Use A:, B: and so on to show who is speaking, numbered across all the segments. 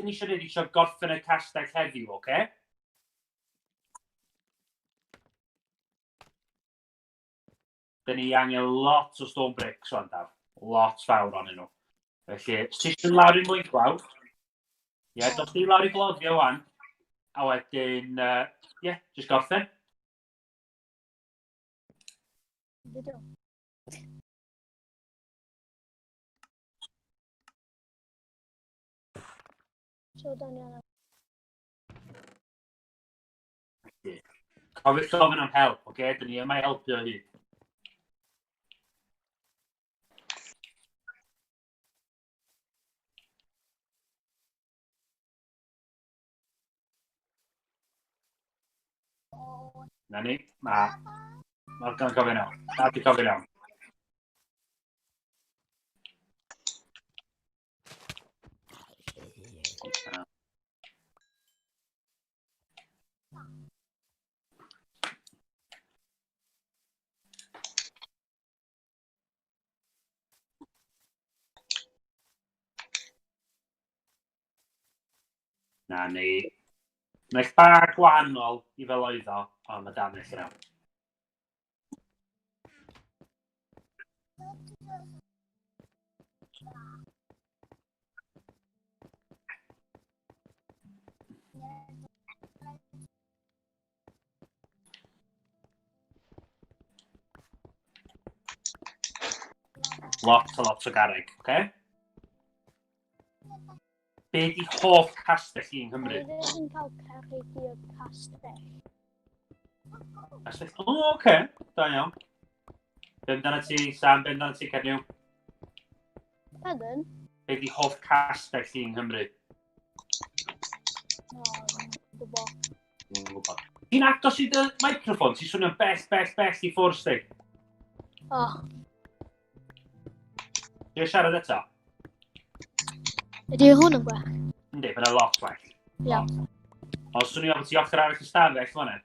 A: dyn ni eisiau gwneud, eisiau gorffen y castell heddiw, oce? Okay? Dyn ni angen lot o stone bricks o'n daf. Lot fawr onyn nhw. Felly, ti eisiau lawr i'n mwy glawr? Ie, yeah, dos di lawr i gloddio wan. A wedyn, ie, uh, yeah, just gorffen.
B: So, Daniel.
A: Cofiwch gofyn am help, oce? Okay? Dyn ni yma i helpu o hyd. Na ni, ma. Mae'r gan cofio'n iawn. Na, di cofio'n iawn. Na ni. Mae'n bach gwahanol i fel oedd o, ond mae dan eich iawn. Lot a lot o garreg, oce? Okay? Be di hoff castell i yng Nghymru?
B: Dwi yn cael carreg i'r castell.
A: Castell? O, oh, oce. Okay. Da iawn. Be amdano ti, Sam? Be amdano ti, Cernyw?
B: Pardon?
A: Be di hoff castell i yng Nghymru?
B: O, dwi'n gwybod.
A: Dwi'n gwybod. Ti'n agos i dy microffon? Ti'n swnio'n bell, bell, bell i ffwrdd, sti.
B: O.
A: Ti'n siarad eto?
B: Ydy hwn yn gwell?
A: Yndi, mae'n lot well.
B: Iawn.
A: Ond swnio fel ti ochr arall y stafell, fan'na.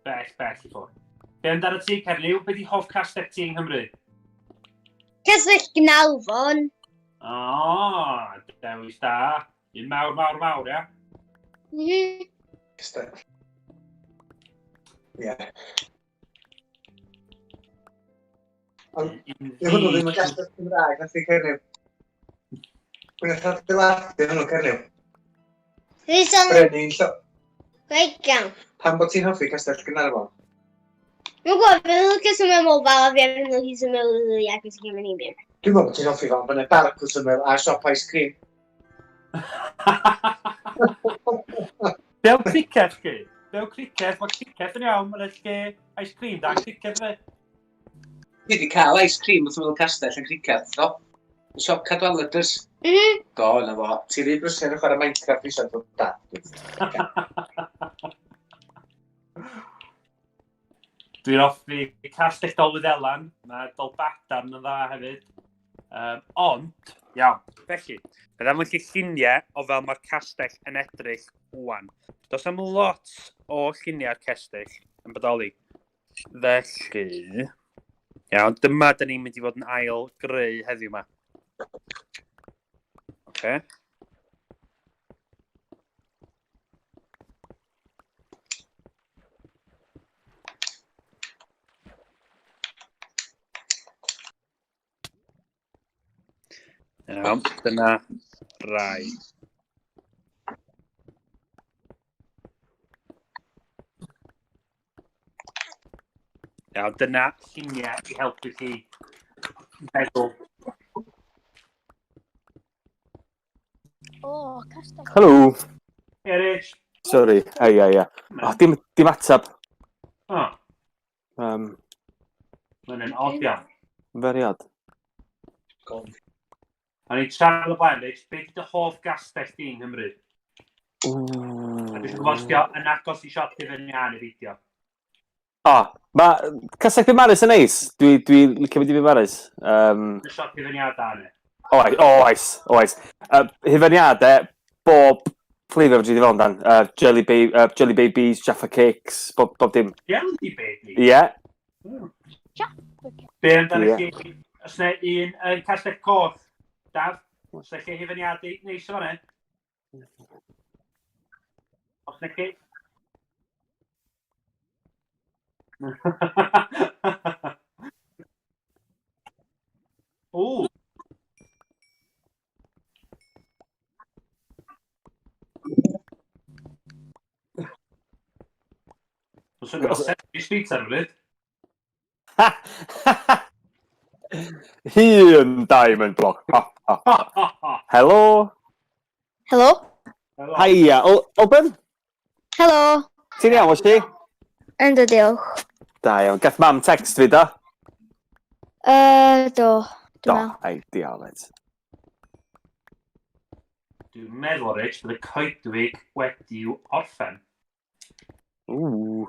A: Bell, bell i ffwrdd. Be amdano ti, Cernyw? Be di hoff castell ti yng Nghymru?
C: Castell Gnalfon.
A: O, oh, dewis da. Un mawr, mawr, mawr, ia?
C: Mm.
D: Castell. Ie. Ond, di hwnnw ddim yn gastell Cymraeg, nath i Cernyw. Pwy nath adeiladu hwnnw, Cernyw? Brenin Llo...
C: Greigian.
D: Pam bod ti'n hoffi Castell Gaernarfon?
C: Dwi'n gwybod, fi'n lwcus yn meddwl fel a fi a fi'n lwcus yn meddwl i ac yn sicr yn un
D: Dwi'n meddwl bod ti'n hoffi fel, bod yna barc wrth ymyl a siop ice cream.
A: Dew cricet chi? Dew cricet, mae cricet yn iawn, mae'n lle ice cream da, cricet fe.
D: Fi wedi cael ice cream wrth ymyl castell yn cricet, do? Y siop Cadwaladers.
C: Mm -hmm.
D: Do, na fo. Ti rhy brysur yn chwarae Minecraft i siarad o dad.
A: Dwi'n hoffi Castell Dolwyddelan, mae Dolbadarn yn dda hefyd. Um, ond, iawn, felly, bydd am felly lluniau o fel mae'r castell yn edrych wwan. Does am lot o lluniau'r cestyll yn bodoli. Felly, iawn, dyma dyn ni'n mynd i fod yn ail greu heddiw yma. Okay. Iawn, dyna rai. Iawn, dyna lluniau i helpu chi feddwl.
B: O, castell.
E: Helo.
A: Erich.
E: Sorry, hei, ia, ia. Oh, dim, dim atab.
A: Oh. Mae'n odd iawn.
E: Very odd.
A: O'n i'n trafod o blaen, Rich, beth ydy hoff gastell di yng Nghymru? A dwi'n gwybod os yn agos i siop hufen iâ neu beidio.
E: O, mae Castell Biwmaris yn neis. Dwi, dwi licio mynd i Biwmaris.
A: Y siop hufen iâ da ne?
E: Oes, oes, oes. Hufen iâ de, bob flavour fedri di fel amdan. Jelly, ba jelly Babies, Jaffa Cakes, bob, bob dim.
A: Jelly Babies?
E: Ie. Yeah.
B: Jaffa Cakes.
A: Be amdano chi? Os na un yn Castell Coch, Daf? Os ydych chi hyfyniadu neis o fanna. Os ydych chi... Ww! Mae'n swnio fel Sesame Street ar y bryd.
E: Un diamond block. Ha, ha, ha. Helo.
C: Helo.
E: Hiya. Open?
C: Helo.
E: Ti'n iawn, oes ti?
C: Ynddo, diolch.
E: Da iawn. Gath mam text fi, da?
C: Do.
E: Do, ideal, it.
A: Dwi'n meddwl, Rich, bod y coedwig wedi'w orffen.
E: Ww.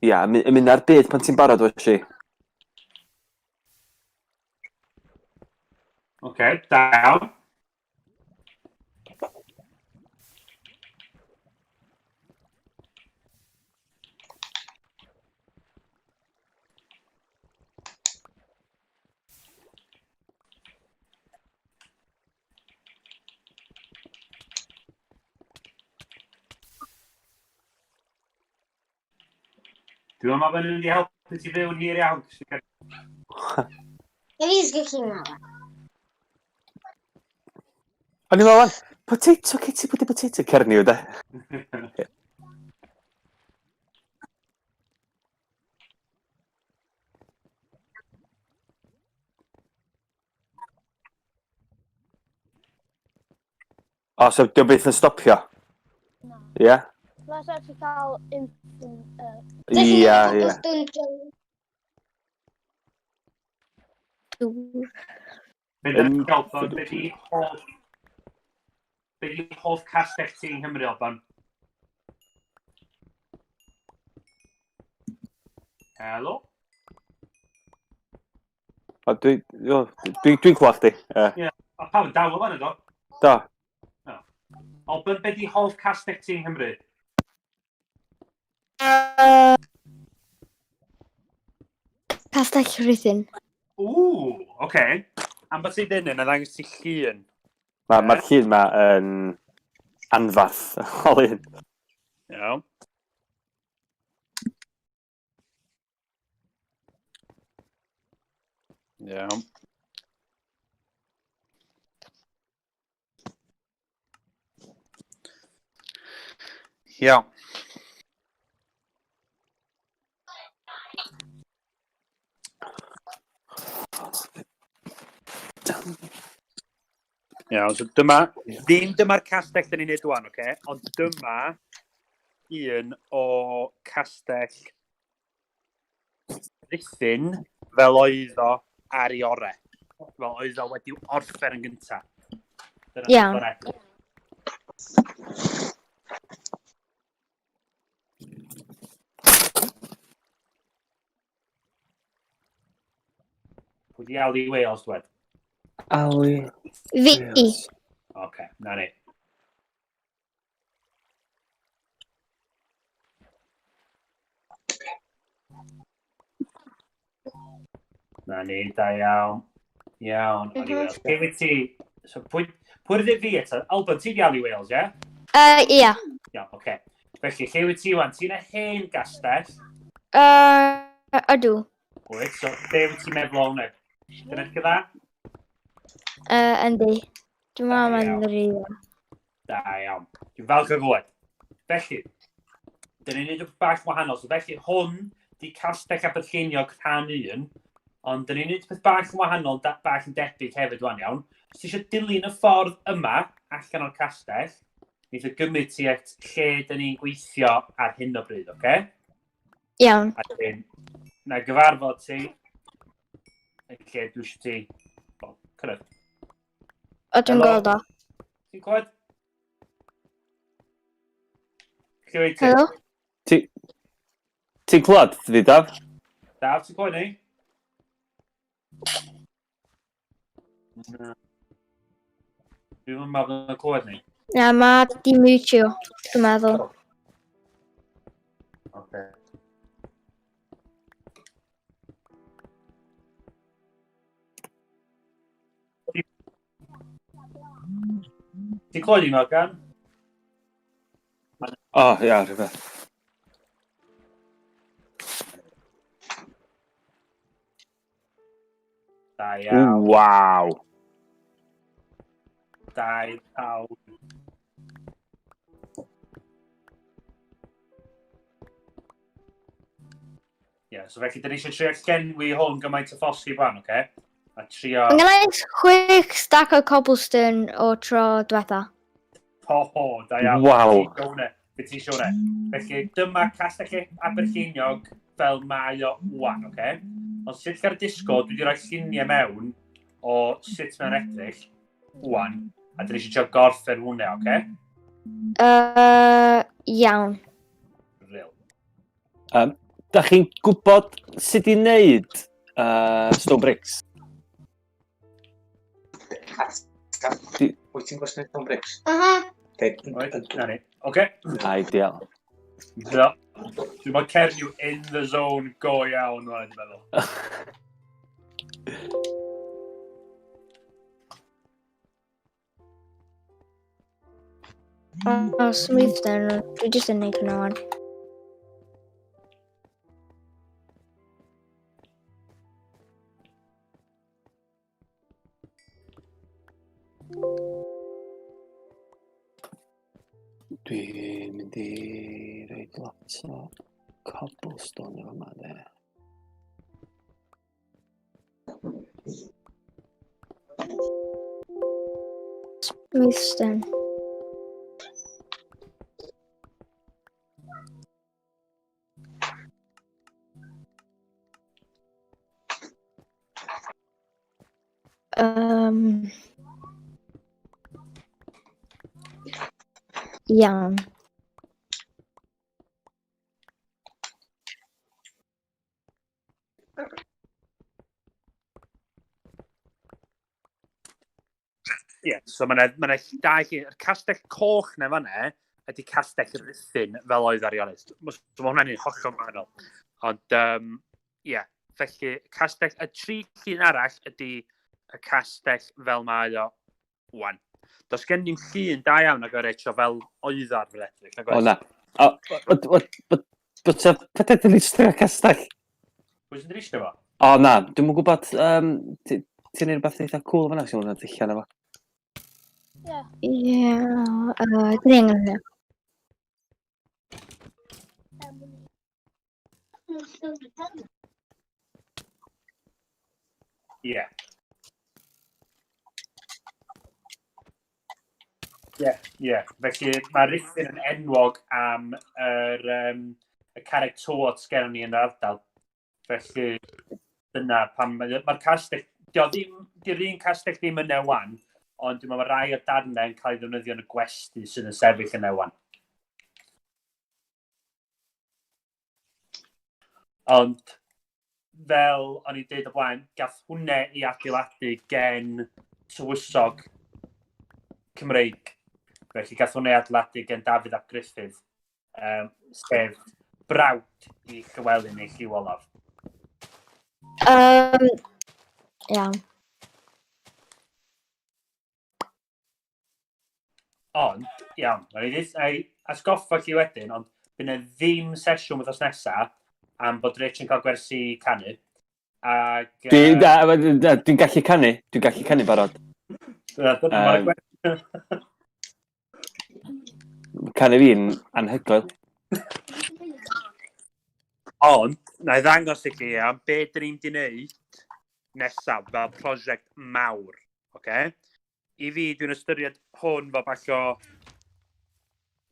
E: Ia, ymwneud â'r byd pan ti'n barod, felly.
A: Oce, okay, da iawn. Dwi'n meddwl bod nhw'n mynd i helpu ti fyw'n hir iawn.
C: Fi jyst gallu meddwl.
E: O'n i'n meddwl, potato, Kitty, pwy di potato? Cernyw, de. O, so diolch byth yn stopio?
B: Na.
E: Ie? Yeah?
B: Fasa ti cael infinite...
E: Ia, ia.
A: Be di Alban, be di hoff... Be di hoff castell ti yng Nghymru, Alban? Helo?
E: O, dwi, o, dwi, dwi'n clywed chdi.
A: Ie. Yeah. A pawb yn dawel fan ydo?
E: Do.
A: No. Alban, be di hoff castell ti yng Nghymru?
C: Castell Rhuthun.
A: Ww, oce. Okay. Am bod ti'n dynnu, na ddangos ti llun.
E: Mae'r ma llun ma yn anfarth o lun.
A: Iawn. Iawn. Iawn. Iawn, so dyma, ddim dyma'r castell dyn ni'n neud wan, oce? Okay? Ond dyma un o castell Rhuthun fel oedd o ar ei ore. Fel oedd o wedi'w orffen yn gyntaf. Dyna
C: Iawn.
A: Pwy di Ali Wales, dwed?
E: Ali
C: Fi.
E: Wales.
A: Oce, okay, na ni. Na ni, da iawn. Iawn, Ali Wales. Be wyt ti? So, pwy, pwy rydyn fi eto? Alban, ti di Ali Wales, ie? Yeah?
C: Ia.
A: Iawn, oce. Okay. Felly, lle wyt ti wan? Ti'n y hen gastell?
C: Ydw.
A: Wyt, so be wyt ti'n meddwl o hwnna? Dyna chi dda?
C: Yndi. Dwi'n meddwl mae'n rili dda.
A: Da iawn. Dwi'n falch o glywed. Felly, dyn ni'n neud rhywbeth bach wahanol. So felly, hwn di Castell Aberlleiniog rhan 1, ond dyn ni'n neud peth bach yn wahanol, da, bach yn debyg hefyd wan iawn. Os ti eisiau dilyn y ffordd yma, allan o'r castell, neith o gymryd ti at lle dyn ni'n gweithio ar hyn o bryd, oce? Okay?
C: Iawn.
A: A dyn, na gyfarfod ti, yn lle dwi eisiau ti, well, cyrraedd.
C: O, dwi'n gweld o.
A: Ti'n clywed? Lle wyt ti?
C: Helo?
E: Ti'n clywed, fi, Daf?
A: Daf, ti'n clywed ni? Na. Dwi'n meddwl bod yn clywed ni.
C: Na, mae di mutio, dwi'n meddwl.
A: Okay. Ti'n clywed i Morgan?
E: O, oh, ia, rhywbeth.
A: Da iawn.
E: Waw.
A: Da iawn. Ie, yeah, so felly, dyn ni eisiau trio llenwi hwn gymaint o phosib wan, oce? Okay? A trio...
F: Mae gen i chwech stack o cobblestone o tro diwetha.
A: Ho, ho, da iawn.
E: Waw.
A: Be ti'n siŵr e? Felly, dyma Castell Aberlleiniog fel mae o wan, oce? Okay? Ond sut ar y Discord, dwi wedi rhoi lluniau mewn o sut mae'n edrych wan, a dyn ni eisiau trio gorffen hwnna, oce? Okay?
F: Iawn.
A: Real.
E: Da chi'n gwybod sut i wneud stone bricks?
D: Wyt ti'n gwybod sut stone bricks?
C: Aha.
A: Right, na ni. Oce.
E: Ideal.
A: Do. Dwi'n meddwl Cernyw in the zone go iawn, dwi'n meddwl.
F: O, smooth dyn, dwi jyst yn neud hwnna wan.
E: Dwi'n mynd i roid lot o cobblestone efo yma, de.
F: Smooth stone. Iawn.
A: Ie, yeah, so mae yna ma dau lle. Yr castell coch na fan'na ydy castell Rhuthun fel oedd ar Ionys. So mae hwnna'n un hollol wahanol. Ond, ie, yeah, felly castell, y tri llun arall ydy y castell fel mae o wan. Does gen i'n llun da iawn ag o'r eto fel oedd ar fel edrych.
E: O na. O, but pethau dyn ni'n strio castell.
A: Pwy sy'n dristio fo?
E: O na, dwi'm yn gwybod, ti'n neud rhywbeth eitha cool fan'na, sy'n mynd allan efo.
F: Ie, dwi angen hynna.
A: Ie. Ie, ie. Felly mae Rhuthun yn enwog am yr, y carreg tywod sgennon ni yn yr ardal. Felly dyna pam mae'r ma castell, dio ddim, di'r un castell ddim yn wan, ond dwi'n meddwl mae rai o darnau yn cael ei ddefnyddio yn y gwesty sydd yn sefyll yn wan. Ond fel o'n i'n dweud o blaen, gath hwnna i adeiladu gen tywysog Cymreig. Felly gath hwnna i adeiladu gen Dafydd ap Gruffydd, sef brawd i Llywelyn ei Llyw Olaf.
F: Iawn.
A: Ond, iawn, mae'n i ddweud, atgoffa chi wedyn, ond bydd yna ddim sesiwn wythnos nesaf am bod Rich yn cael gwersi canu. Ac,
E: Dwi'n dwi gallu canu, dwi'n gallu canu barod. Canu fi'n anhygoel.
A: Ond, na i ddangos i chi am be dyn ni'n di wneud nesaf fel prosiect mawr. Okay? I fi, dwi'n ystyried hwn fel bach o...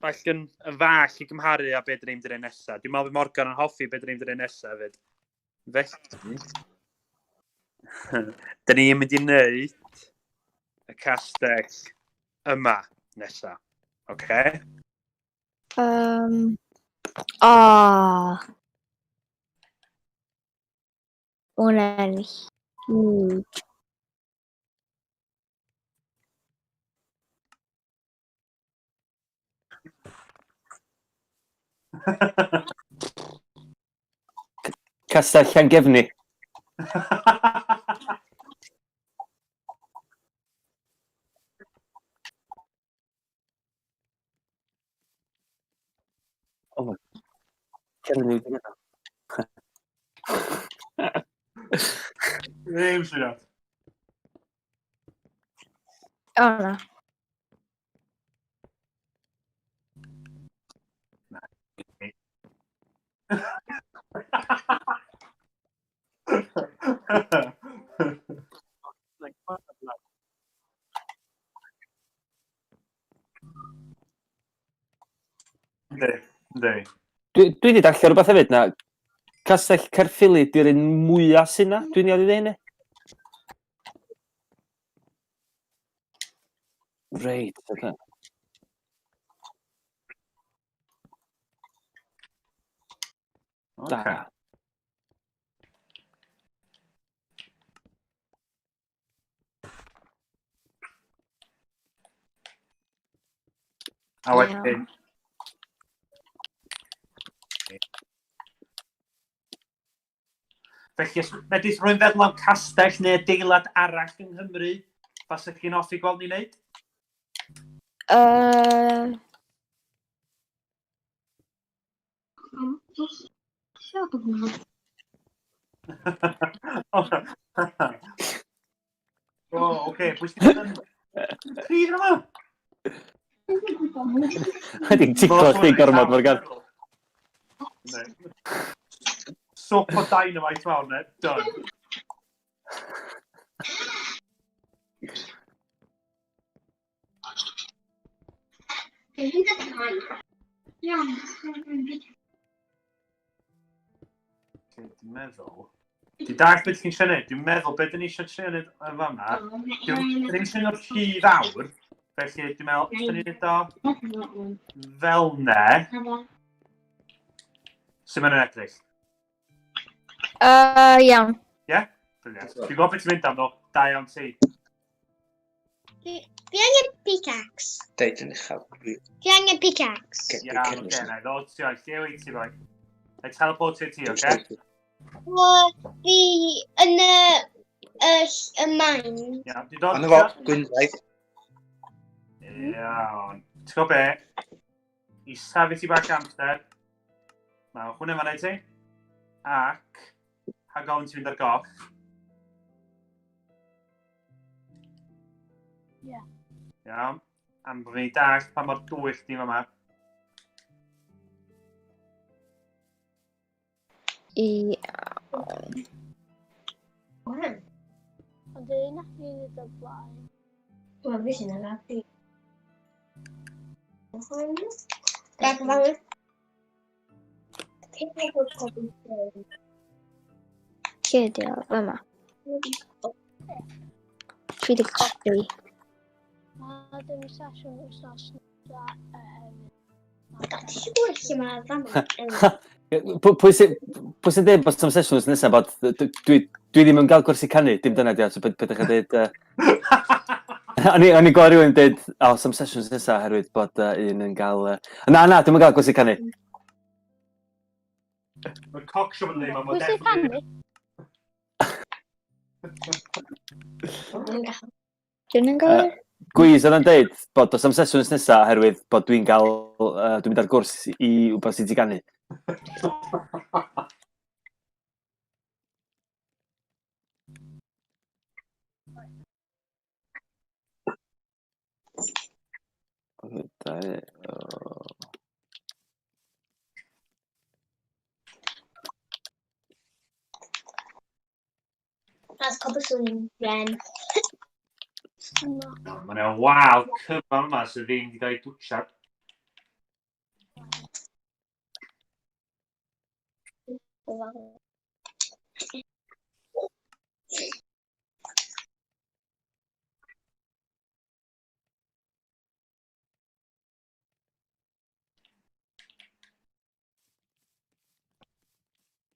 A: bach yn, yn fach i gymharu â be dyn ni'n mynd i wneud nesaf. Dwi'n meddwl bod Morgan yn hoffi be dyn ni'n mynd i wneud nesaf hefyd. Felly, dyn ni'n mynd i wneud y castell yma nesaf. Okay?
F: Oh. Hwnna'n huge.
E: Castell Llangefni.
A: Ddim syniad.
F: O, na.
A: Yndi, yndi.
E: Dwi, dwi wedi darllen rhywbeth hefyd na Castell Caerffili di'r un mwyaf sy'n na. Dwi'n iawn i ddweud hynny? Reit, oce.
A: Ocê.
E: Da.
A: A wedyn... Felly, os medrith rwy'n feddwl am castell neu adeilad arall yng Nghymru, fasech chi'n hoffi gweld ni'n neud? O, oce, pwy sy'n mynd yn... Pryd yma?
E: Ydy'n ticlo chdi gormod, Morgan.
A: Swp o dynamite mawr, ne? Done. Dwi'n meddwl... Dwi'n dallt beth chi'n siarad, dwi'n meddwl beth dyn ni eisiau trio neud yn fan'na. Dwi'n ddim eisiau neud rhy fawr, felly dwi'n meddwl, os dyn ni'n neud o fel ne, sut mae'n edrych?
F: Iawn.
A: Ie? Yeah? Brilliant. Dwi'n gwybod beth ti'n mynd am ddo. Da iawn ti.
C: Fi angen pickaxe.
D: Deud yn uchel.
C: Fi angen pickaxe.
A: Iawn, oce, na i ddod ti o'i. Lle wyt ti, boi? Na i teleportio ti, oce?
C: Fi yn y, y, y mine.
A: Iawn, dwi'n dod.
D: Ond efo Gwynfaid.
A: Iawn. Ti'n gwybod be? I safu ti bach amser. Mae hwnna fan i ti. Ac, rhag ofn ti'n mynd ar goll.
B: Ie.
A: Iawn. Am bod fi'n dallt pa mor dwyll di fama.
F: I...
B: Ond dwi'n nath ni wneud o blaen.
C: Wel, fi sy'n yna. Beth fan?
F: Lle ydi o? Fyma. 33.
B: Mae dim sesiwn wythnos nesa hefyd.
C: Ti eisiau gwybod lle mae fan'na?
E: Pwy sy'n pwy sy'n dweud bod some sesiwn wythnos nesaf bod dwi, dwi ddim yn cael gwersi canu, dim dyna di o, so beth ydych chi'n dweud... O'n i'n gweld rhywun dweud, o, oh, some sessions nesaf oherwydd bod un yn cael... Na, na, dwi'n cael gwersi canu.
A: Mae'n cocksure yn ddim, ond
B: Pwy
A: mae'n
B: sy'n
A: definitely...
B: canu?
F: Dwi'n yn gael?
E: Gwiz oedd yn dweud bod does am sesiwn nesaf oherwydd bod dwi'n cael, dwi'n mynd ar gwrs i wybod sut i ganu.
C: That's cobblestone wren.
A: Mae yna wal cyfan yma sydd ddim wedi cael ei dwtsiad.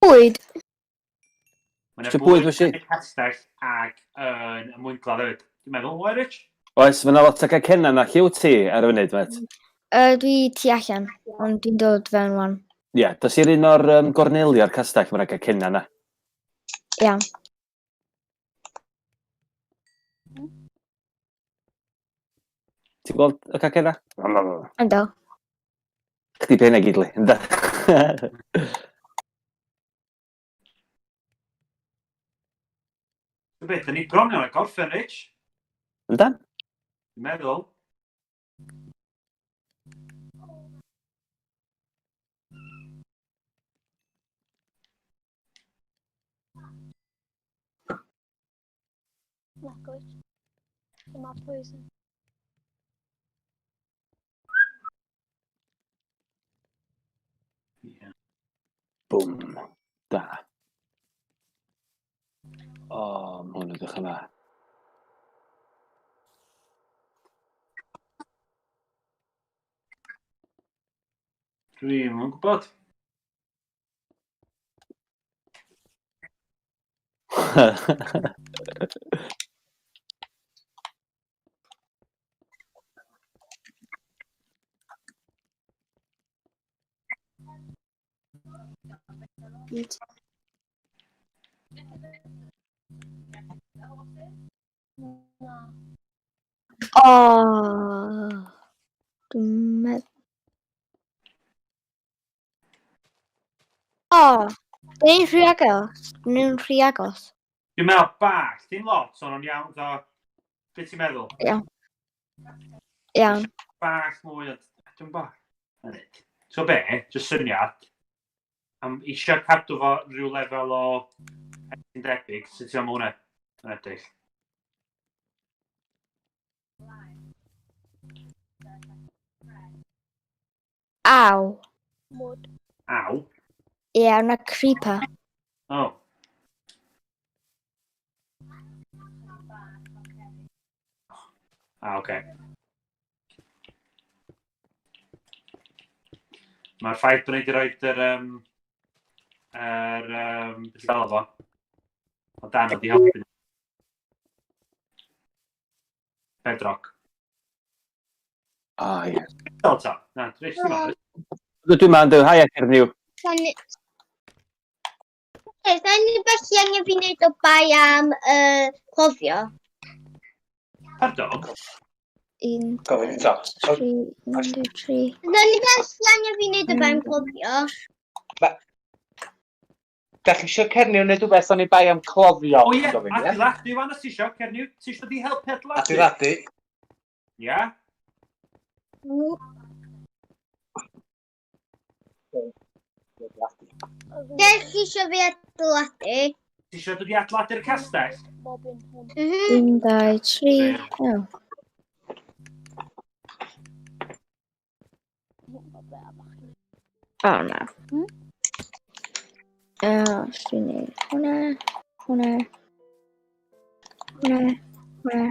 F: Bwyd.
A: Mae yna
E: Isio bwyd, felly?
A: yn y castell ac yn y mwyngladd hefyd. Dwi'n meddwl, oe, Rich?
E: Oes, mae yna lot o cacenna na lle wyt ti ar y funud, met?
F: Dwi tu allan, ond dwi'n dod fewn wan.
E: Ie, yeah, dos i'r un o'r gorneli o'r castell, mae yna cacenna na.
F: Iawn.
E: Ti'n gweld y cacenna?
F: Ynddo.
E: Chdi penna gyd, li. Ynda.
A: Be, da ni bron iawn a gorffen, Rich.
E: Yndan?
A: Dwi'n meddwl.
B: Nac oes. Dyma poison.
A: Yeah.
E: Bwm. Da. O, oh, mae hwn yn edrych yma.
A: Dwi'm yn gwybod.
B: Na.
F: O! Dwi'n meddwl... O! Dyn ni'n rhy agos. Dyn ni'n rhy agos.
A: Dwi'n meddwl bach, dim lot, ond o'n iawn, ddo. Be ti'n meddwl?
F: Iawn. Iawn.
A: Bach mwy, ond dwi'n bo. So be, jyst syniad, am eisiau cadw fo rhyw lefel o yn debyg, sut ti'n am hwnna yn edrych?
F: Aw.
B: Mwd.
A: Aw?
F: Ie, yeah, yna creeper.
A: Oh. Ah, oce. Okay. Mae'r ffaith bod ni wedi rhoi yr... Um, yr... Um, beth ti'n fo? O dan wedi helpu. Bedrock.
E: Ah, ie.
A: Fel ta. Na, dwi'n eisiau
E: Dwi'n ma'n dweud, haia Cernyw.
C: Oes unrhyw beth ti angen fi wneud o bai am y cofio?
A: Pardon?
F: Un,
D: Gofyn i to.
F: tri, un, dau, tri.
C: Oes unrhyw beth ti angen fi wneud o bai am cofio?
D: Da chi eisiau Cernyw wneud rhywbeth o'n i bai am cloddio?
A: O ie,
D: Gofyn, ie?
A: adeiladu wan os ti isio, Cernyw. Ti isio di helpu adeiladu?
D: Adeiladu.
A: Ie?
C: Dych chi eisiau fi adeiladu?
A: Ti eisiau dod i adeiladu'r castell?
B: Robin Hood.
C: Mhm.
F: Un, dau, tri. O. O, na.
B: Hmm?
F: O, os dwi'n neud hwnna, hwnna, hwnna, hwnna.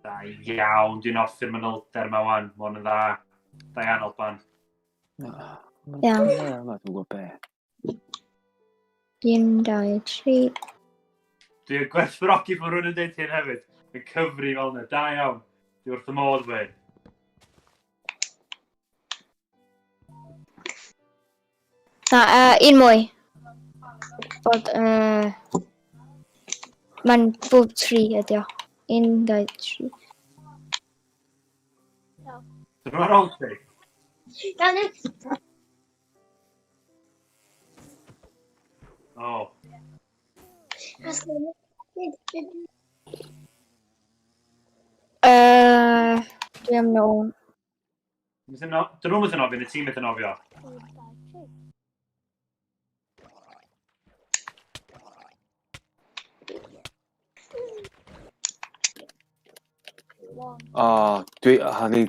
A: Da iawn, dwi'n offi'r manylder yma wan. Mae hwn yn dda. Da iawn, Alban.
F: Iawn.
E: Ie, dwi'n gwybod be.
F: Un, dau, tri.
A: Dwi'n gwerthfawrogi bod rhywun yn dweud hyn hefyd. Yn cyfri fel yna. Da iawn. Dwi wrth y modd fy.
F: Na, uh, un mwy. Bod, uh, mae'n bob tri ydi o. Un, dau, tri.
A: Dyma ar ôl ti.
C: Iawn,
A: O.
F: Dwi am nôl.
A: Dyn nhw'n mynd yn ofio, neu ti'n mynd yn ofio?
B: Un, dau, tri. One.
E: O, dwi... O, ni...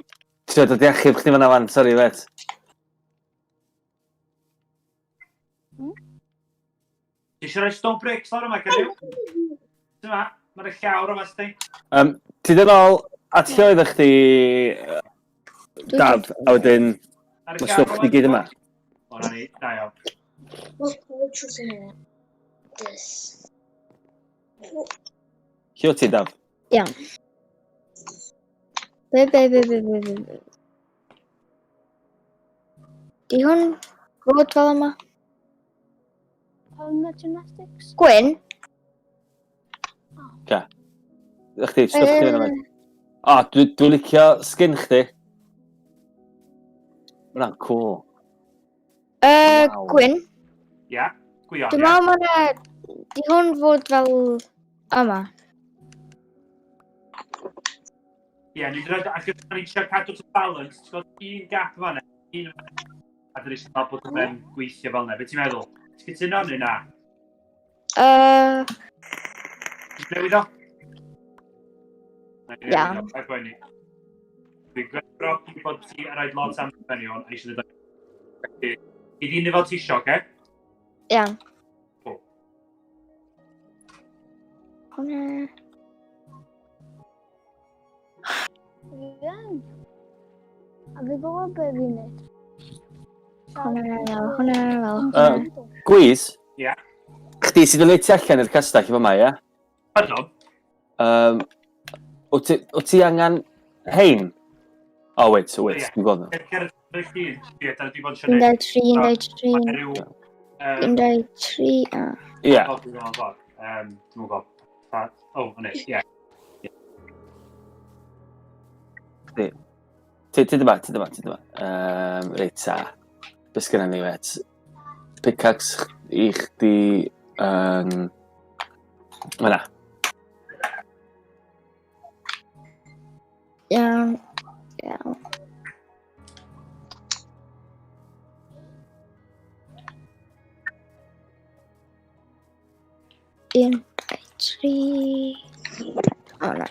E: Trio dod i achub chdi fan'na wan, sori, bet.
A: Ti eisiau rhoi stone bricks lawr yma, Cernyw? Dyma, mae'r llawr yma, sti.
E: Um, ti dod ôl at lle oeddech chdi, Daf, a wedyn
A: Ar y
E: mae
A: llawr
E: stwff chdi gyd yma.
A: O, na ni, da iawn.
C: This.
E: Lle o ti, Daf?
F: Iawn. Be, be, be, be, be, be, be. Di hwn fod fel yma?
B: Pam na gymnastics?
F: Gwyn?
E: Ca. Chdi, stwff chdi fyna. O, dwi, dwi licio skin chdi. Mae hwnna'n cool. Waw.
F: Gwyn,
A: Ia, Gwion,
F: dwi'n
A: ia.
F: meddwl mae yna... Di hwn fod fel yma.
A: Ie, ni'n dweud, ac o'n i'n trio cadw to balance, ti'n gweld un gap fan un fan a dyn eisiau meddwl bod hwnna'n gweithio fel yna. Be ti'n meddwl? Ti'n cytuno neu na? Ti'n newid o? Na, i
F: Iawn.
A: newid o, paid poeni. Dwi'n gwerthfawrogi bod ti yn rhaid lot am ben i hwn, a eisiau dweud. Felly, i ddyn fel ti isio, oce?
F: Iawn.
A: Cool.
F: Hwnna...
B: Iawn. A fi gwybod beth fi'n neud.
F: Hwnna fel, hwnna fel, hwnna.
E: Gwiz?
A: Ie.
E: Chdi sydd yn leiti allan i'r castell efo ma, ie?
A: Pardon?
E: Wyt ti, wyt ti angen hein? Oh, wait, wait,
A: Ie.
E: dwi'n gweld nhw.
A: Cer y llun, ie, dyna di bod yn
F: Un,
A: siarad.
F: dau, tri, un, dau, tri,
A: Mae rhyw...
F: un, dau, tri, a...
E: Ie.
A: O, dwi'n gwybod. Dwi'n gwybod. O, yna, ie.
E: Ti, ti dyma, ti dyma, ti dyma. Reit ta. Be sgynna ni, wet? Pickaxe i chdi yn... Fyna.
F: Iawn. Iawn. Un, dau, tri... O na.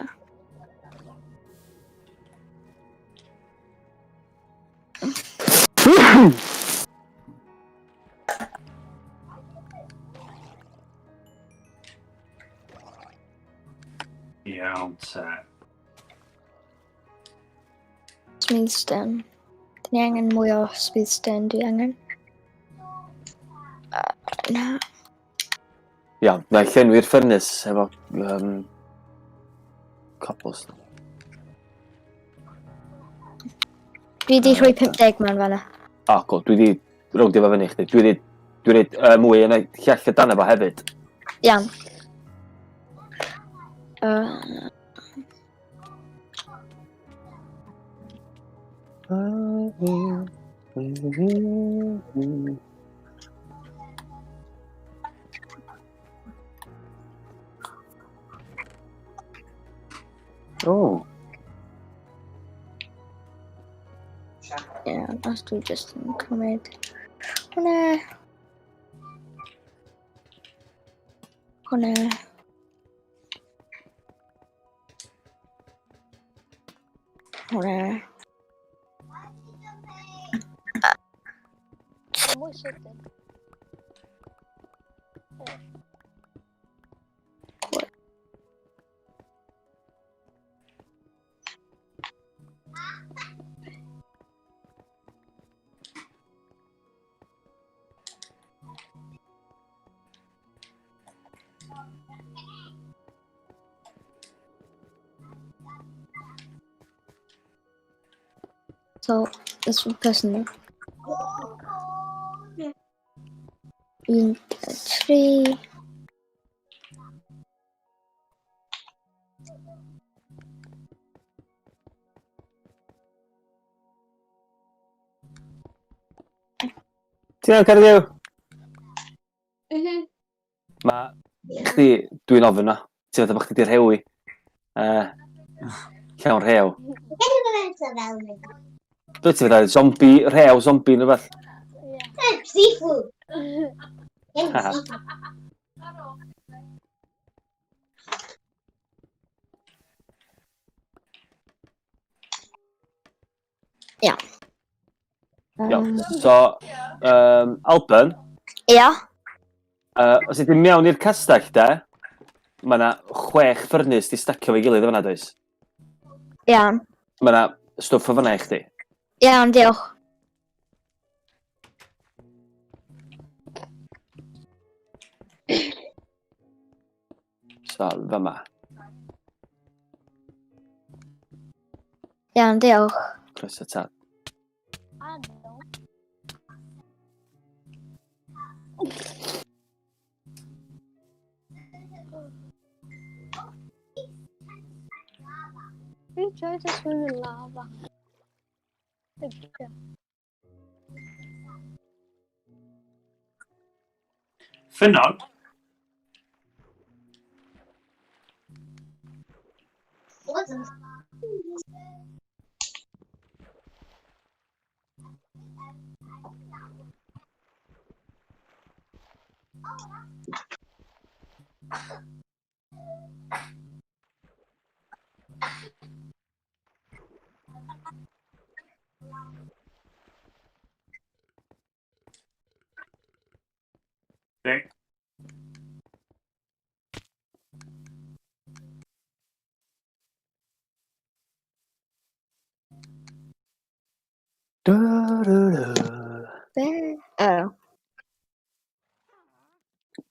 A: Iawn, te.
F: Smooth stone. Dyn ni angen mwy o smooth stone, dwi angen. Na.
E: Iawn, na i llenwi'r ffyrnys efo cobblestone.
F: Dwi wedi rhoi 50 mewn fanna.
E: O, cool, dwi wedi rowndio fo fyny chdi. Dwi wedi dwi wedi mwy yn y llall o dan efo hefyd.
F: Iawn.
E: Oh.
F: Iawn, os dwi jyst yn cymryd hwnna. Hwnna. Hwnna.
B: Mwy sydyn.
F: So, this person there. Un, dau, tri.
E: Ti'n iawn, Caerdydd?
C: Mhm.
E: Ma' chdi, dwi'n ofyn na. Ti'n meddwl bod chdi 'di rhewi. Llawn rhew. Dwi ti'n meddwl, zombie, rhew, zombie neu rhywbeth.
C: Seafood.
F: Iawn.
E: Iawn. So, Alban.
F: Ia.
E: Os ydym mewn i'r castell, de, mae yna 6 ffyrnys di stacio fo'i gilydd fyna, does?
F: Iawn.
E: Mae yna stwff o fyna i chdi.
F: Iawn, diolch.
E: So, fyma.
F: Iawn, diolch.
E: Croeso tad.
B: I know. We tried to swim in lava.
A: Ffynnon? Ding.
E: Du, du, du.
F: Be? Oh.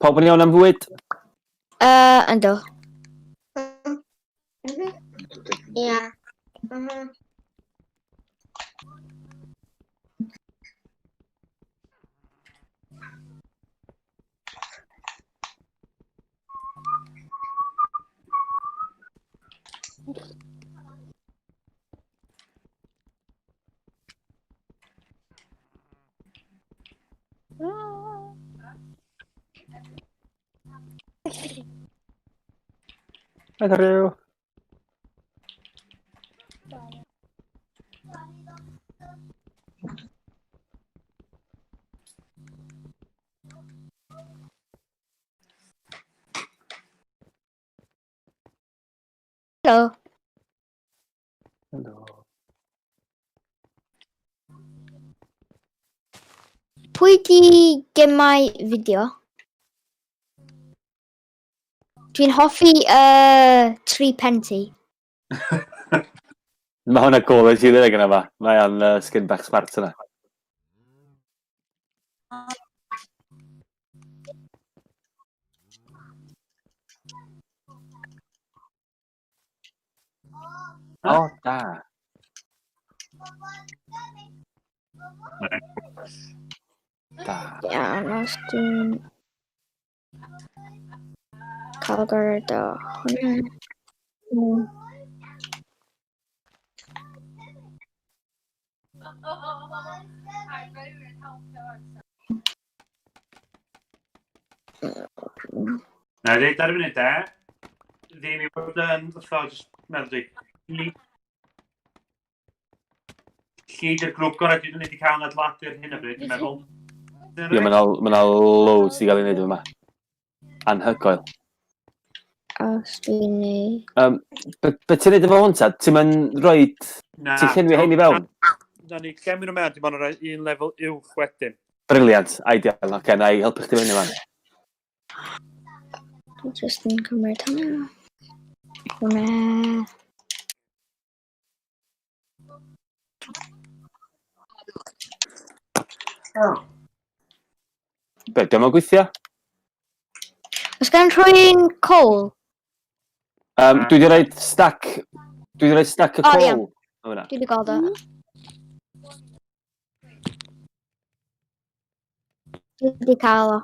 E: Pawb yn iawn am fwyd?
F: Ynddo.
C: Ia.
E: Heddiw.
F: Helo.
E: Helo.
F: Pwy di gemau fideo? Dwi'n hoffi tri penti.
E: Mae hwnna cool, oes i ddweud gyda fa. Mae o'n skin bach smart yna. O, da. Da.
F: Iawn, os dwi'n cael gorau o hwnna.
A: Na, dweud ar y funud de, ddim i fod yn, fatha, jyst meddwl dwi, Llid yw'r grŵp gorau dwi wedi cael yn adeiladu ar hyn o bryd, dwi'n meddwl.
E: Ie, mae yna loads i gael ei wneud yma. Anhygoel.
F: Os dwi'n neud...
E: Be ti'n neud efo hwn ta? Ti'n mynd rhoi... Ti'n llenwi hein i fewn?
A: Na ni llenwi nhw mewn, dim ond rhoi un lefel uwch wedyn.
E: Brilliant, ideal. Oce, okay, na i helpu chdi fyny fan.
F: Dwi'n just yn cymryd hwnna. Hwnna.
E: Be, diolch yn gweithio?
F: Os gan rhywun coal?
E: Dwi wedi rhoi stack... Dwi wedi rhoi stack y
F: O,
E: coal.
F: iawn.
E: O, fyna.
F: Dwi wedi gweld o. Dwi wedi cael o.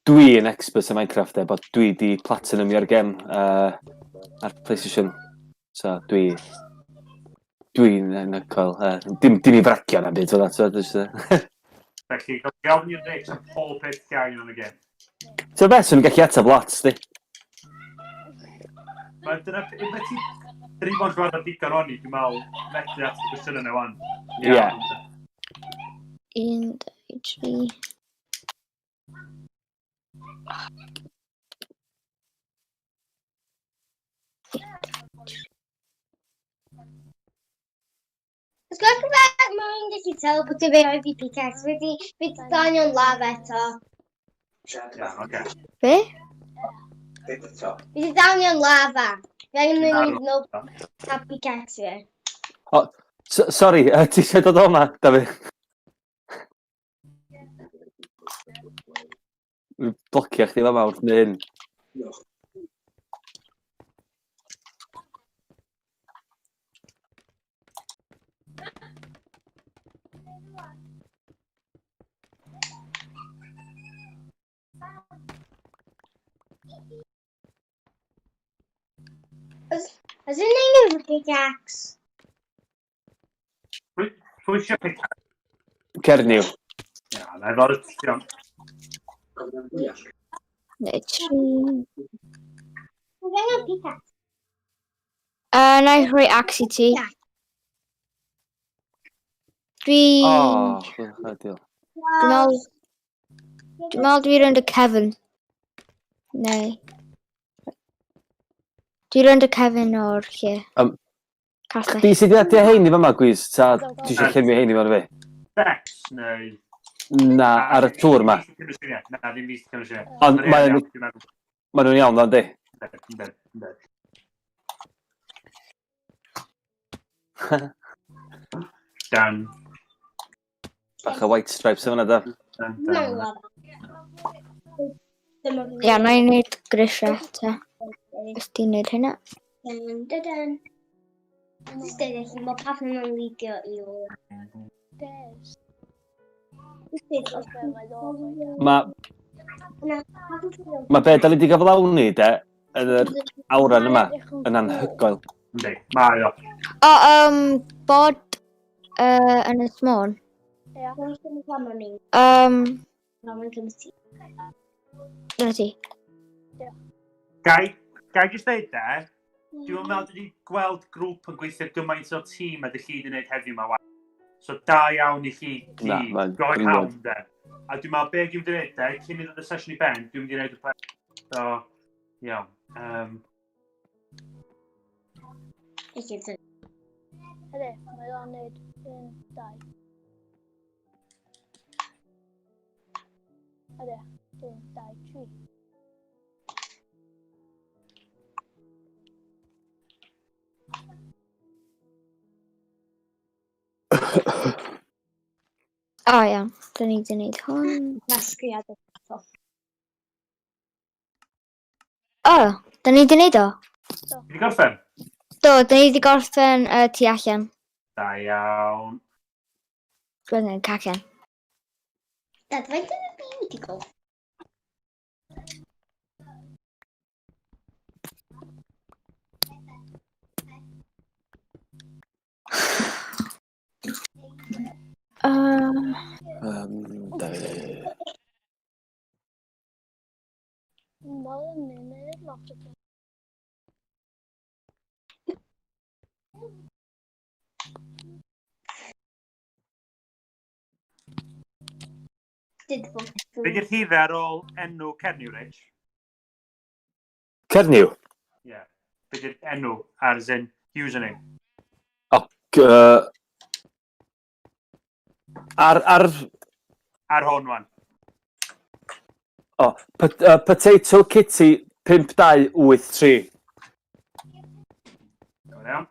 E: Dwi yn expert yn Minecraft e, bod dwi di platinum i'r gem ar PlayStation. So dwi... Dwi'n anhygoel. Dim i fragio na byd fel that. So,
A: Felly, gael ni'r reit am pob peth llai yn y gem.
E: Ti'n beth, swn i'n gallu ateb lot, di.
A: Mae dyna, beth ti... Dyn ni bod yn chwarae digon o'n i, dwi'n meddwl, methu ateb y cwestiwn yna wan.
E: Ie.
F: 1, 2, 3.
C: Os gwelwch yn dda, mae'n gallu teleportio fe o'i fi pickaxe. Wedi, wedi danio'n laf eto.
A: Ie, oce.
F: Be?
C: Wedi danio'n lava. Fe angen mynd nôl a pickaxe fi.
E: Sorry, ti eisiau dod o'ma, Dafydd? Blocio chdi fama wrth wneud hyn.
D: Diolch.
C: Is it name of a pickaxe?
A: Pwy eisiau pickaxe?
E: Cernyw.
A: Ia, na i fod iawn.
F: Neu tri.
C: Oedd angen pickaxe.
F: Na i rhoi axe i ti. Dwi...
E: O, diolch.
F: Dwi'n meddwl... Dwi'n meddwl dwi rownd y cefn. Neu... Dwi rownd y cefn o'r lle. Castell.
E: Chdi sydd wedi adio hein i fama, Gwiz? Ta ti eisiau llenwi hein i fewn i fi?
A: Becs, neu...
E: Na, ar y tŵr ma.
A: Na, ddim fi sy'n cymryd lluniau.
E: Ond mae ma nhw'n iawn, ddo, yndi?
A: Yndyn, yndyn. Dan.
E: Bach o white stripes yn fan'na, da.
A: Dan, dan.
F: Ia, na i wneud grisiau, ta. Os ti'n wneud hynna.
C: Dun, dun, dun. Jyst dweud felly, mae pawb yn lidio i ola.
B: Des.
C: Jyst dweud, os
E: Mae ma be da ni wedi gyflawni, de, yn yr awran yma, yn anhygoel.
A: Yndi, mae o.
F: O, bod Ynys Môn.
B: Ia.
F: Dyna ti.
A: Gai, gai jyst dweud de, dwi'n meddwl dwi wedi gweld grŵp yn gweithio gymaint o tîm a ydych chi wedi gwneud heddiw yma. So da iawn i chi
E: Na,
A: gyd.
E: mae'n
A: Go
E: brilliant.
A: iawn de. A dwi'n meddwl be dwi'n mynd i wneud de, cyn i ddod y sesiwn i ben, dwi'n mynd i wneud y peth. So, iawn.
B: Ydy, mae o'n neud 1, 2. Ydy, 1, 2, 3.
F: O, iawn. Da ni wedi gwneud hwn.
C: Casgliad.
F: O, da ni wedi gwneud o?
A: Ti wedi gorffen?
F: Do, da ni wedi gorffen tu allan.
A: Da iawn.
F: Dwi'n angen cacen.
C: Dad, faint yn y byd wedi go?
E: Da.
B: Mae'n mynd lot o beth.
C: Did fo.
A: Be di'r rhifau ar ôl enw Cernyw, Rich?
E: Cernyw?
A: Ie. Yeah. Be di'r enw ar as in username?
E: O, ar...
A: Ar hwn, wan.
E: O, Potato Kitty 5283.
A: Iawn.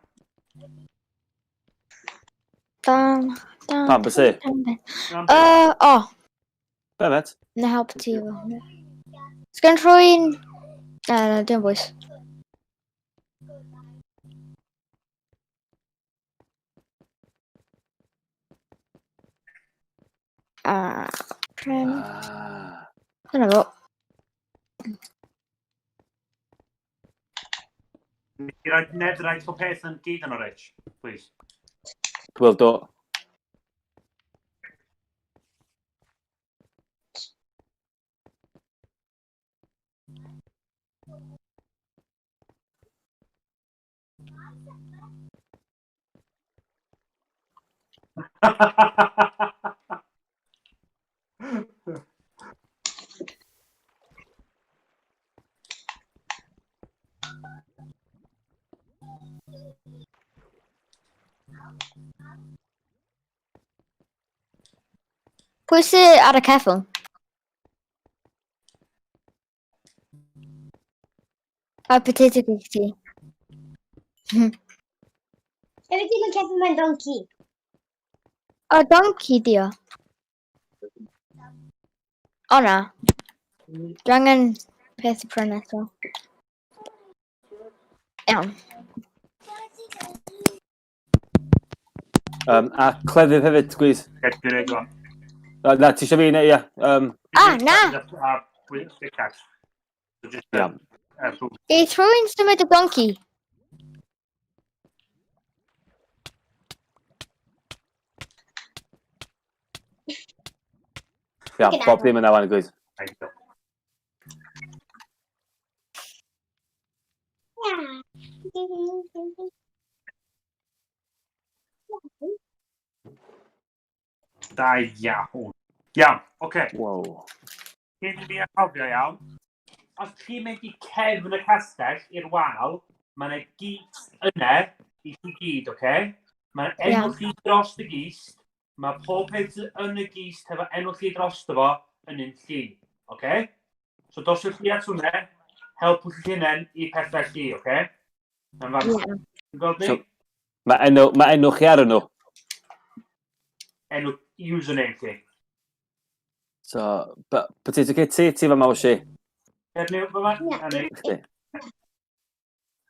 F: Dan, dan.
E: Pam, be sy?
F: Dan, dan.
A: Iawn.
F: O,
E: Be, met?
F: na help ti efo hwnna. Sgen rhywun... Na, na, dim bwys. A, pren.
E: Ah.
F: Dyna fo.
A: Ni rhaid ned rhaid pob peth yn gyd yn o, Rich. Please.
E: Wel, do.
F: Pwy sydd ar y ceffyl? A potato cake ti.
C: Hefyd ddim yn cefn mae'n donkey.
F: O, donkey di o. O na. Dwi angen peth pren eto. Iawn.
E: A clefydd hefyd, gwis.
A: Dwi'n neud o'n.
E: Na, ti eisiau fi neu, ia.
F: Ah, na!
A: A pickaxe. So just,
E: Iawn.
F: Geith rhywun symud y donkey?
E: Iawn, bob dim yna wan, gwis.
A: Ideal. Da iawn. Iawn, oce. Okay.
E: Wow.
A: Cyn i mi anghofio iawn, os chi'n mynd i cefn y castell i'r wal, mae yna gist yna i chi gyd, oce? Okay? Mae enw chi dros y gist, mae pob peth yn y gist hefo enw chi dros fo yn un lli, oce? Okay? So dos yw'ch chi at hwnna, helpwch chi hunain i pethau chi, oce? Okay? Yn fan.
F: Ie.
A: Ti'n gweld ni?
E: So, mae enw, mae enw chi ar nhw.
A: Enw username chi.
E: So, Potato Kitty, ti fa mawr si.
A: Cernyw, fa ma?
C: Ie.
A: Na ni.
E: Chdi.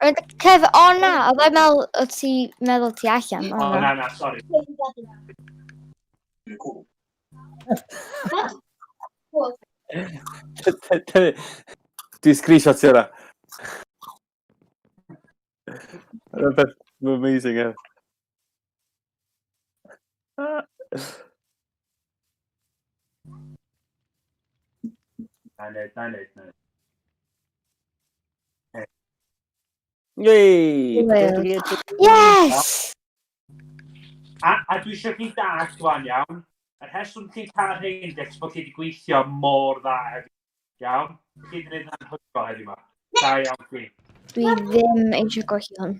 F: Roedd Kev, o na, oedd e'n meddwl, oedd ti meddwl ti allan.
A: O, na, na, sori.
E: Dwi'n screenshot ti hwnna. Mae'n beth amazing, ie.
A: Na neud, na neud, na neud.
E: Yay!
F: Wel. Yes!
A: A dwi eisiau chi dallt wan, iawn. Y rheswm chi'n cael rhain, Dex, bod chi wedi gweithio mor dda heddiw. Iawn? Chi wedi gwneud yn anhygoel heddiw yma. Da iawn chi.
F: Dwi ddim eisiau golli hwn.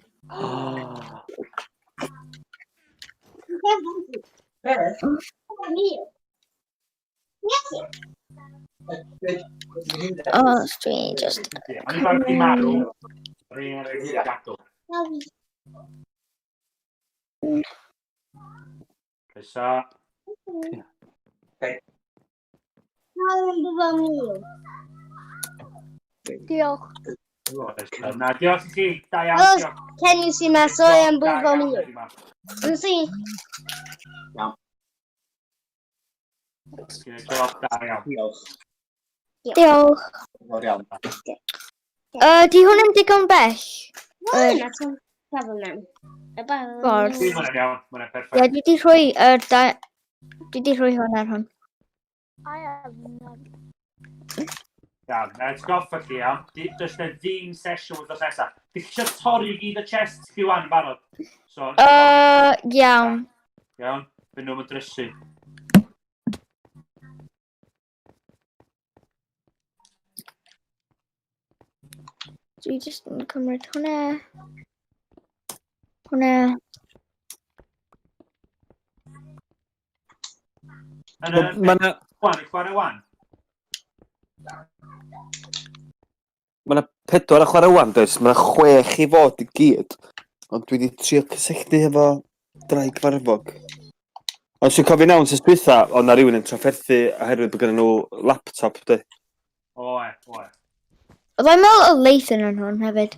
F: O, dwi just.
A: O'n i'n barod i marw. Rhain ar ei gadw. Croeso.
B: Diolch.
A: Croeso. Na, diolch i chi. Da iawn.
C: Wel,
A: Diolch.
C: Can you see my soy and
A: Da
C: bwyd
A: iawn
C: meal?
A: heddiw 'ma.
C: Yn si.
A: Ti'n gwneud job da iawn.
D: Diolch.
F: Diolch.
D: Fawr iawn.
F: Di hwn yn digon bell?
C: Wel, na ti'n trafod mewn.
F: Ffordd.
A: Dwi'n mynd iawn, mae'n
F: Ie,
A: perffaith.
F: dwi wedi rhoi yr da. Dwi wedi rhoi hwn ar hwn.
B: I have none.
A: Iawn, na atgoffa chi iawn. Does na ddim sesiwn wythnos nesaf. Di chi eisiau torri i gyd y chests chi wan yn barod? So,
F: Iawn.
A: iawn, fy nhw'n mynd drysu.
F: Dwi jyst yn cymryd hwnna. Hwnna.
A: Yn y
E: Mae 'na
A: wan, i chwarae wan.
E: Ma' 'na pedwar yn chwarae ŵan, does? Ma' 'na chwech i fod i gyd. Ond dwi wedi trio cysylltu efo Draig Farfog. Ond sy'n cofio'n iawn, sy'n dwytha, oedd 'na rywun yn trafferthu oherwydd bod gynnon nhw laptop, di.
A: Oe, oe.
F: Oedd e'n meddwl o Leighton yn hwn hefyd.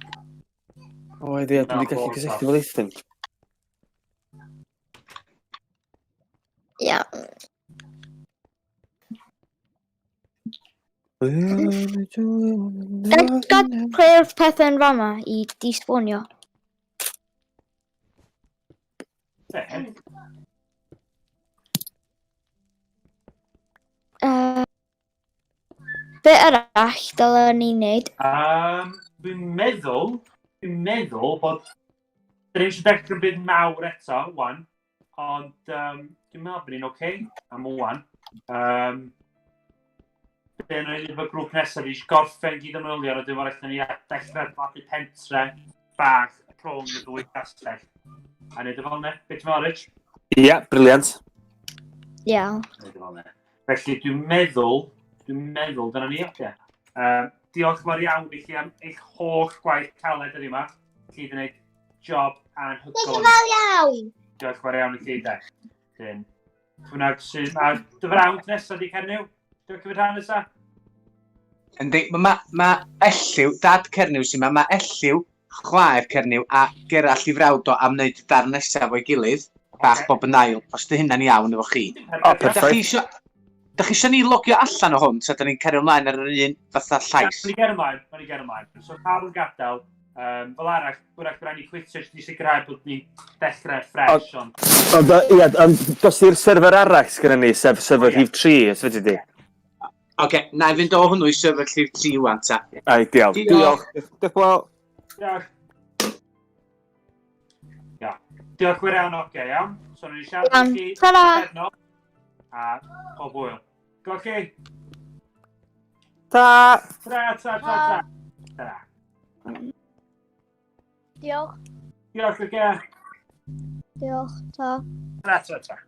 E: Oedd, ie, dwi wedi gallu cysylltu efo Leighton.
F: Iawn. Gad rhoi'r pethau yn fama i despawnio.
A: Be?
F: Be arall dylen ni wneud?
A: Dwi'n meddwl bod dyn ni eisiau dechrau'n byd mawr eto, wan. Ond dwi'n meddwl bod ni'n oce okay am wan. Be yn oed efo grŵp nesaf, fi eisiau gorffen gyd o manylion a dwi'n meddwl ni dechrau adeiladu pentre bach rhwng y ddwy castell. A neud o fel yna. Beth ti'n meddwl, Rich?
E: Ie, brilliant.
F: Iawn.
A: Neud o fel yna. Felly dwi'n meddwl dyna ni, oce. Diolch yn fawr iawn i chi am eich holl gwaith caled heddiw yma. Chi wedi gwneud job
C: Diolch yn
A: anhygoel.
C: fawr iawn.
A: Diolch yn fawr iawn i chi, de. Dyn. Hwnnag sydd... A dy frawd nesaf di Cernyw? Dwi'n cymryd rhan nesaf?
D: Yndi, mae ma, ma Elliw, dad Cernyw sy'n ma, mae Elliw, chwaer Cernyw a Gerallt i frawd o am wneud y darn nesaf o'i gilydd, bach bob yn ail, os dy hynna'n iawn efo chi.
E: O,
D: Da chi
E: perffaith.
D: isio, da chi isio ni logio allan o hwn, ta da ni'n cario ymlaen ar yr un fatha llais?
A: Mae'n i ger ymlaen, mae'n i ger ymlaen. So pawb yn gadael, fel arall, hwyrach bydd rhaid ni quitio jyst i sicrhau bod ni'n dechrau ffresh, ond...
E: Ond, ia, ond dos i'r server arall sgynna ni, sef server rhif 3, os fedri di.
D: Oce, na i fynd o hwnnw i server rhif 3 wan ta.
E: Ideal.
D: Diolch.
E: Diolch. Diolch.
A: Diolch. Ia. Diolch wir iawn, oce, iawn. So, ni'n siarad
F: Iawn.
A: i chi.
F: Ta-ra.
A: Heno, A pob hwyl. Go chi.
E: Ta!
A: Ta, ta, ta, ta. Ta.
B: Diolch.
A: Diolch, oce.
B: Diolch. Ta.
A: Ta, ta, ta.